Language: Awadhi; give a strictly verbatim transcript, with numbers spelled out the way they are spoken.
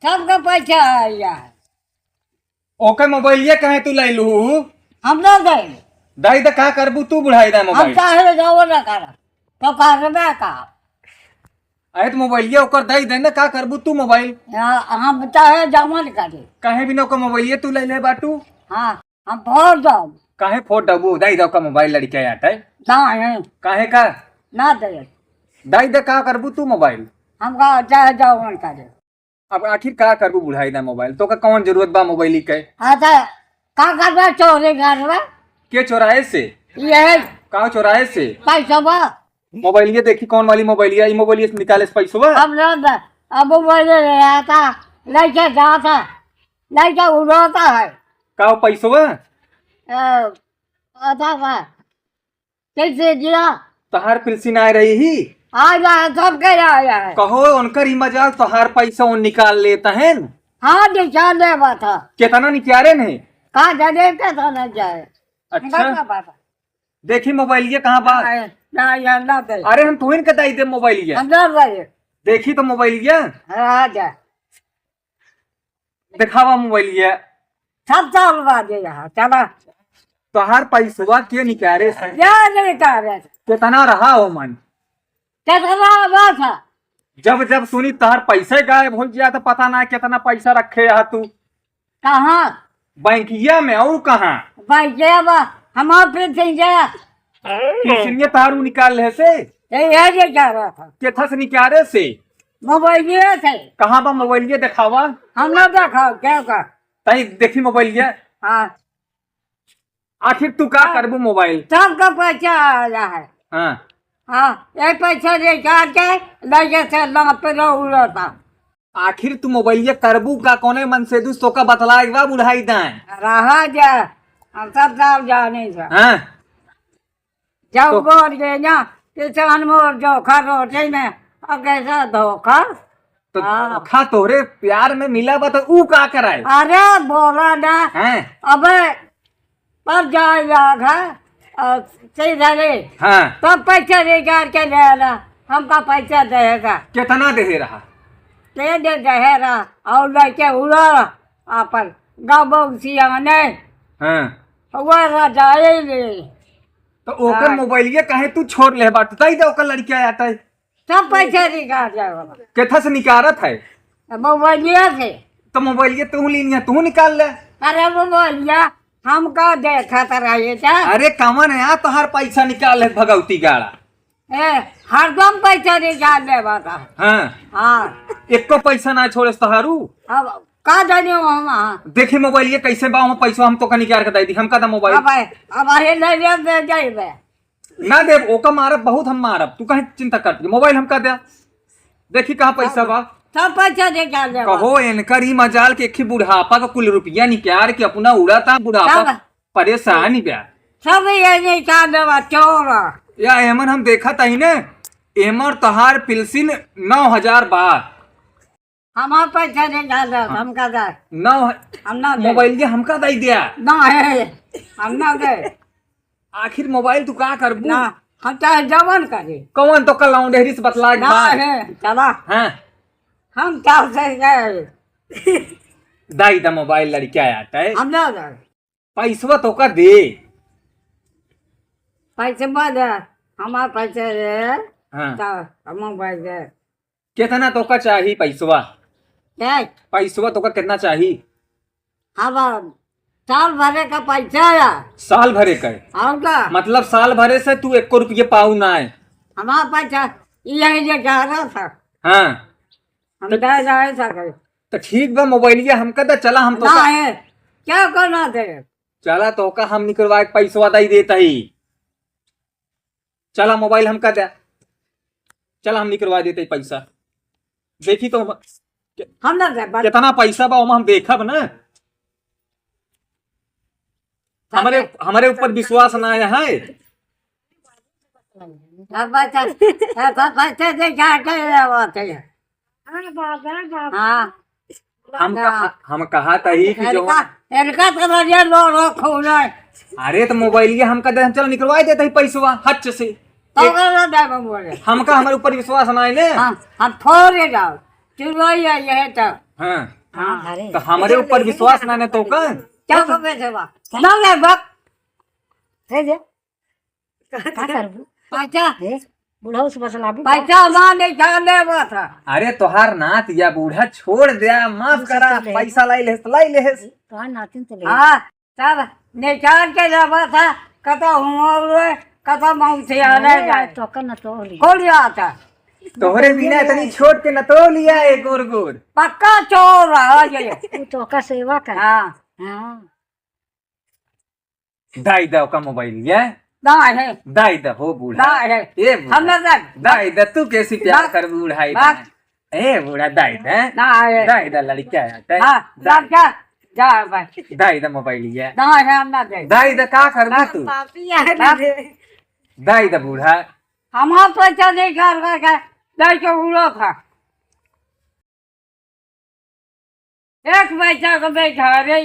सबका पैसा है यार। ओके मोबाइलिया काहे तू लइ लू? हम ना दे। दाई द का करबू तू बुढ़ाई दा हम मोबाइल? चाहे जाओ ना करा। तो करबे का? अरे तो मोबाइलिया ओकर दाई दे ना, का करबू तू मोबाइल? या, हम चाहे जवन करे। काहे बिना ओकर मोबाइलिया तू लइ ले बाटू? हाँ, हम फोड़ दो। काहे फोड़ दबू? दाई द ओकर मोबाइल लड़के आटा है। ना है। काहे का? ना दे। दाई द का करबू तू मोबाइल? हमका चाहे जवन करे। अब आखिर का करबू बुढ़ाई दा मोबाइल? तोका कौन जरूरत बा मोबाइल के? हाँ तो का करबा चोरी करबा? के चोराए से? ये का चोराए से? पैसा बा। मोबाइलिया देखी कौन वाली मोबाइलिया, ई मोबाइलिया से निकाले से पैसवा? अब ना द-, अब मोबाइल रहता, लइके जाता, लइके उड़ाता है। का हो पैसवा? ए, आता बा। कैसे दिया? तोहार पिलसिन आए रही ही। आ जा, सब के आ जा है। कहो उनकर ही मजाल, तोहार पैसा उन निकाल लेता है। हाँ, निकाल ले बात है। कितना निकाले नहीं? का जाने कितना जाए। अच्छा। उनका का पता? देखी मोबाइलिया कहाँ बा? ना, ना, यार, ना दे। अरे हम तुहिन के दाई दे मोबाइलिया। हम ना दे। देखी तो मोबाइलिया। हाँ, आ जा। देखावा मोबाइलिया। सब चाल बाजे यहाँ, चला। तोहार पैसवा के निकारे से? क्या निकारे से? कितना रहा हो मन? कितना रहा था? जब जब सुनी तोहार पैसे गायब हो गया तो पता ना कितना पैसा रखे है तू। कहाँ? बैंकिया में और कहाँ? बैंकिया में हमार पे से गया। पिलसिनिया तोहार उ निकाल ले से? ये, ये, ये क्या रहा था? केथा से निकारे से? मोबाइलिया से। कहाँ बा मोबाइलिया देखावा? हम ना देखा, क्या का? तई देखी मोबाइलिया। हाँ। आखिर तू का हाँ। करबू मोबाइल? सबका पैसा आया है। हाँ। हाँ, ये पैसा निकाल के लगे से लाभ पे रहो उड़ाता। आखिर तू मोबाइलिया करबू का, कौने मन से दू तोका बतलाए के बा बुढ़ाई दाएं? रहा जा, हम सब साफ जाने से। हाँ। जब तो बोल गए ना, किसान मोर जोखा रोटी में, अब कैसा धोखा? तो हाँ। धोखा तोहरे प्यार में मिला बा, तो ऊ का कराए? अरे बोला ना। हैं? अबे पर जाए याद है, और सीधा रे। हाँ। तब पैसे निकाल के ले आना, हमका पैसा देगा। कितना दे रहा? दे दे दे रहा, और लेके उड़ा अपन गाँव सियाने। हाँ। वो राजा ले। तो ओकर हाँ। मोबाइलिया काहे तू छोड़ ले बाटू? दई दे ओकर लड़किया आता है। सब पैसा निकाल जाए वाला। केथा से निकारत है? मोबाइलिया से। तो मोबाइलिया तू लीनिया, तू निकाल ले। अरे मोबाइलिया, हम का देखत रहिए जा? अरे कमन है, तोहार पैसा निकाल ले भगौती गाड़ा। ए, हरदम पैसा निकाल ले बाटा। हाँ। हाँ। एको पैसा ना छोड़े तोहारू। अब का जाने हम, हाँ। देखी मोबाइलिया कैसे बा, हम पैसा हम तोका निकाल के दे दी, हमका दा मोबाइल। अब आए, अब आए ले ले दे जाइबे। ना देब, ओका मारब बहुत हम मारब, तू काहे चिंता करत? मोबाइल हमका दे, देखी कहाँ पैसा बा। सब पैसा निकाल दे। कहो, इनकर ई मजाल के एक ही बुढ़ापा का कुल रुपया निकाल के अपना उड़ाता बुढ़ापा। सब। परेशानी बा। सब ये निकाल दे बा, चोर। या एमन हम देखत ही ने, एमन तोहार पिलसिन नौ हजार बा। हमार पैसा निकाल दे, हाँ। हमका दे। नौ ह-, हम ना दे। मोबाइल के हमका दे दिया। ना है, हम ना दे। आखिर मोबाइल तू का करबू? ना, हम चाहे जवन करी। कौन तो कल लौंडेहरी से बतला के ना बा? है, चला। हाँ। हम चाहे से गए। दाई दा मोबाइल लड़किया आता है। हम ना दे। पैसवा तोका दे। पैसवा दे, हमार पैसा दे। हाँ। तो हम मोबाइल दे। कितना तोका चाही पैसवा? क्या? पैसवा तोका कितना चाही? हमार साल भरे का पैसा है। साल भरे का है? और का? मतलब साल भरे से तू एको रुपये पाऊ ना है? हमार पैसा यही जे जा रहा था। हाँ। हम तो दे जाए सके। तो ठीक बा, मोबाइलिया हमका दे, चला हम तो ना का है। क्या करना दे? चला तोका हम निकलवा के पैसवा दे देता ही। चला मोबाइल हमका दे, चला हम निकलवा देते पैसा। देखी तो हम, हम ना दे, बस। कितना पैसा बा ओमा हम देखब ना। हमरे, हमरे ऊपर विश्वास ना है। अब बस, अब बस, पैसे दे जाके ले आवत है। हाँ। हम हाँ। कहा, हम कहा तही कि जो इनका, इनका तो बढ़िया लो, लो खून है। अरे तो मोबाइलिया हमका दे, हम चलो निकलवाई देते ही पैसवा हच से। तो एक कर दे मोबाइल। हमका हमारे ऊपर विश्वास ना है ने। हाँ, हम थोड़े जाओ। चुनवाई है ये तो। हाँ। हाँ, अरे। तो हमरे ऊपर विश्वास ना, ना तो का? क्या कर बेचबा? ना ले बक। दे दे। का करबू? पैसा। ए, बुढ़ऊ से बतलाबू। पैसा ना निकाल ले बस। अरे तोहार नात या बूढ़ा छोड़ दे, माफ दूसरा करा, ले। पैसा लाई लेस, लाई लेस। तोहार नातिन तो ले। हाँ, तब निकाल के ले बस, कतो हुआ रे, कतो मौत से आ रहे ए, जाए। तो का न तो ली। कौन आता? तोहरे बिना इतनी छोट के न तो लिया है गोर गोर। पक्का चोर है ये। तू तो का सेवा कर। हाँ। हाँ। दाई दा ओका मोबाइल ये। ना है। दाई दा हो बूढ़ा। ना है। ए बूढ़ा। हम ना दे। दाई दा तू कैसी प्यार बाप। कर बूढ़ा है बाप। ना। ए बूढ़ा दाई दा। ना है। दाई दा लड़का है। हाँ, दाई। लड़का। जा भाई। दाई दा मोबाइल ये। ना है, हम ना दे। दाई दा का कर बाप। तू? पापी है ना बाप। दे। दाई दा बूढ़ा। हमार पैसा नहीं कर कर के, दाई के उड़ो था। एक पैसा को बैठा रे।